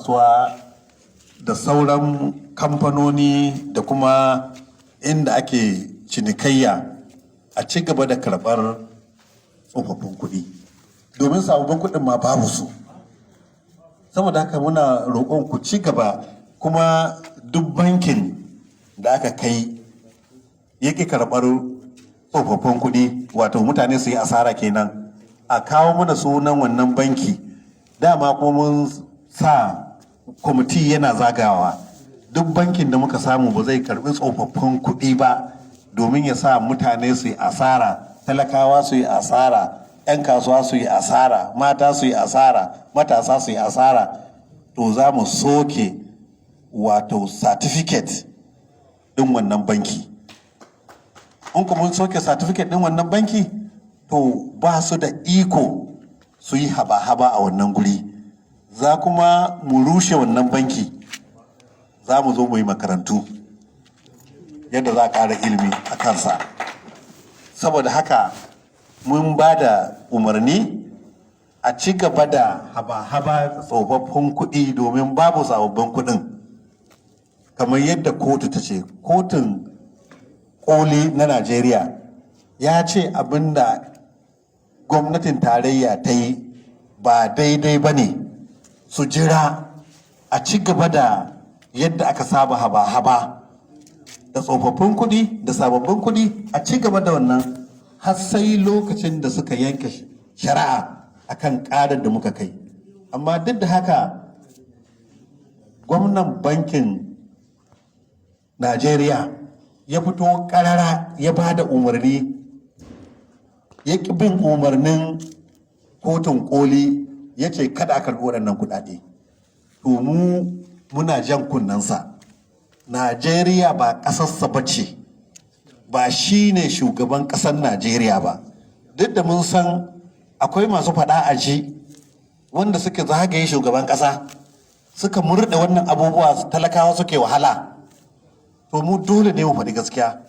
kasuwa da sauran kamfanoni da kuma inda ake cinikayya a ci gaba da karɓar tsofaffin kuɗi, domin sababbin kuɗin ma babu su. Saboda haka muna roƙon ku ci gaba. Kuma duk bankin da aka kai ya ƙi karɓar tsofaffin kuɗi, wato mutane su yi asara kenan, a kawo mana sunan wannan banki. Dama kuma mun sa kwamiti yana zagawa. Duk bankin da muka samu ba zai karbi tsofaffin kuɗi ba domin ya sa mutane su yi asara, talakawa su yi asara, 'yan kasuwa su yi asara, mata su yi asara, matasa su yi asara, to za mu soke wato certificate ɗin wannan banki. In kuma mun soke certificate ɗin wannan banki, to ba su da iko su yi haba-haba a wannan guri. Za kuma mu rushe wannan banki. Za mu zo mu yi makarantu yadda za a ƙara ilimi a kansa. Saboda haka mun ba da umarni a ci gaba da haba-haba tsofaffin kuɗi domin babu sababbin kuɗin, kamar yadda kotu ta ce. Kotun Koli na Najeriya ya ce abinda gwamnatin tarayya ta yi ba daidai ba ne, su jira a ci gaba da yadda aka saba haba-haba da tsofaffin kuɗi da sababbin kuɗi, a ci gaba da wannan har sai lokacin da suka yanke shari'a akan ƙarar da muka kai. Amma duk da haka, gwamnan Bankin Najeriya ya fito ƙarara ya ba da umarni, ya ƙi bin umarnin Kotun Koli, ya ce kada a karɓi waɗannan kuɗaɗe. To mu muna jan kunnensa, Najeriya ba ƙasarsa ba ce, ba shi ne shugaban ƙasar Najeriya ba. Duk da mun san akwai masu faɗa a ji wanda suke zagaye shugaban ƙasa suka murɗe wannan abubuwa, talakawa suke wahala. To mu dole ne mu faɗi gaskiya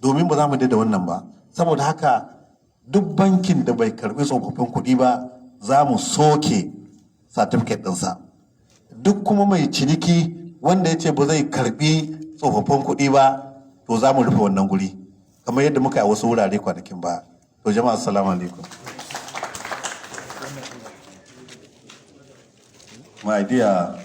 domin ba za mu da wannan ba. Saboda haka duk bankin da bai karɓi tsofaffin kuɗi ba, za mu soke certificate ɗinsa. Duk kuma mai ciniki wanda ya ce ba zai karɓi tsofaffin kuɗi ba, to za mu rufe wannan guri kamar yadda muka yi a wasu wurare kwanakin ba. To jama'a, assalamu alaikum. My dear